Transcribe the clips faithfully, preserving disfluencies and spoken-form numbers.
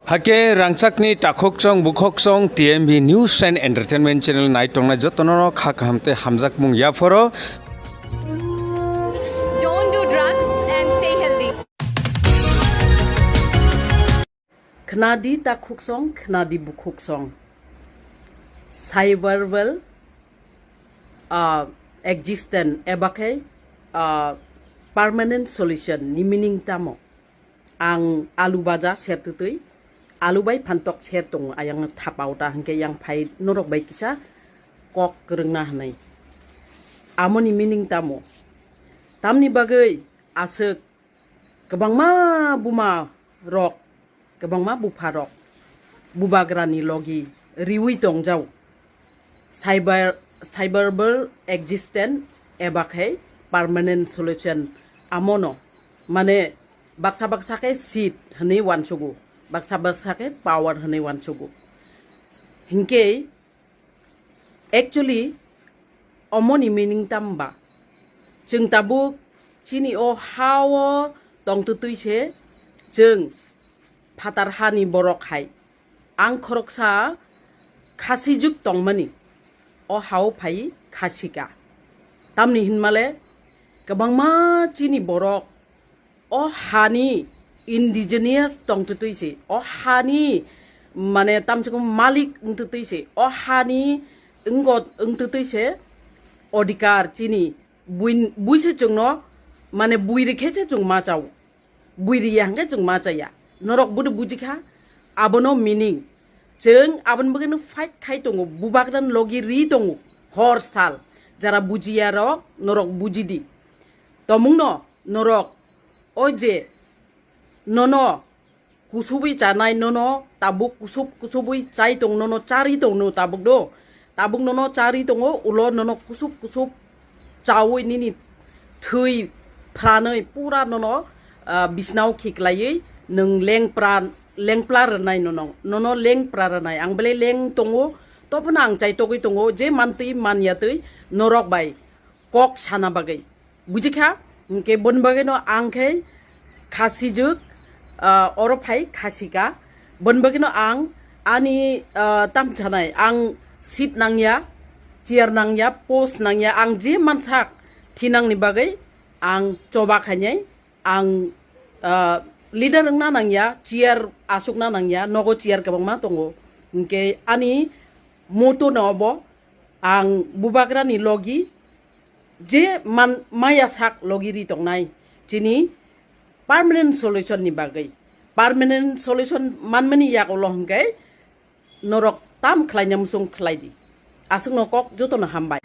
Hake rangchakni takhukchong bukhukchong T M B News and Entertainment Channel nai tongnai jotono kha kaham tei hamjakmung yaphoro. Don't do drugs and stay healthy. Khnadi takhukchong, khnadi bukhukchong. Cyber world, ah, existence eba khe, ah, permanent solution ni meaning tamo? Ang alu baja ser twtwi, alu bai phantok ser tongo ayang thapao ta, hwnkhe yang phai norok bai kisa kok kwrwngna hwnwi. Amoni meaning tamo? Tamni bagwi aswk kwbangma buma rok, kwbangma bupha rok bubagrani logi riwi tongjao. Cyber, cyber world existence eba khe permanent solution amono, mane baksa baksa khe seed hwnwi uansugo, baksa baksa khe power hwnwi uansugo. Hinkhe actually omoni meaning tamba? Chwng tabuk chini o ha-o tongtwtwi se chwng phatar hani borok hai. Ang khoroksa khasijwk tongmani, o ha-o phai khasika. Tamni hinmale kwbangma chini borok o hani indigenous tongtwtwi se, o hani mane tamsukung malik wngtwtwi se, o hani wnggo wngtwtwi se odhikar chini bui, bui se chwngno mane bui rikhe se chwng ma chao. Bui riya hwnkhe chwng ma chaya. Norok bono bujikha, abono meaning. Chwng aboni bagwino fight khai tongo, bubagrani logi ri tongo, hor sal. Jara bujiya rok, norok bujidi. Tomungno norok, o je, nono kusubwi chanai, nono tabuk kusub kusubwi chai tong, nono chari tong no tabuk do. Tabuk nono chari tongo, ulo nono kusub kusub chaui nini thwi phranwi pura nono, ah, bisnao khiklaiwi nwng lengpra, lengpla rwnai nono, nono lengpra rwnai. Ang belai leng tongo, tophano ang chaitogwi tongo, je mantwi manyatwi norok bai kok sana bagwi. Bujikha? Hwnkhe boni bagwino ang khe khasijwk, ah, oro phai khasika. Boni bagwino ang ani, ah, tamchanai, ang seat nangya, chair nangya, post nangya, ang je mansak thinangni bagwi ang choba khainai, ang, ah, leader wngna nangya, chair aswkna nangya, nogo chair kwbangma tongo. Hwnkhe ani motto no obo, ang bubagrani logi je man, maya sak logi ri tongnai chini permanent solution ni bagwi. Permanent solution manmani yak ulo hwnkhe norok tam khlaina muchung khlai di. Aswkno kok jotono hambai.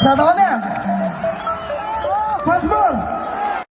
Sadone,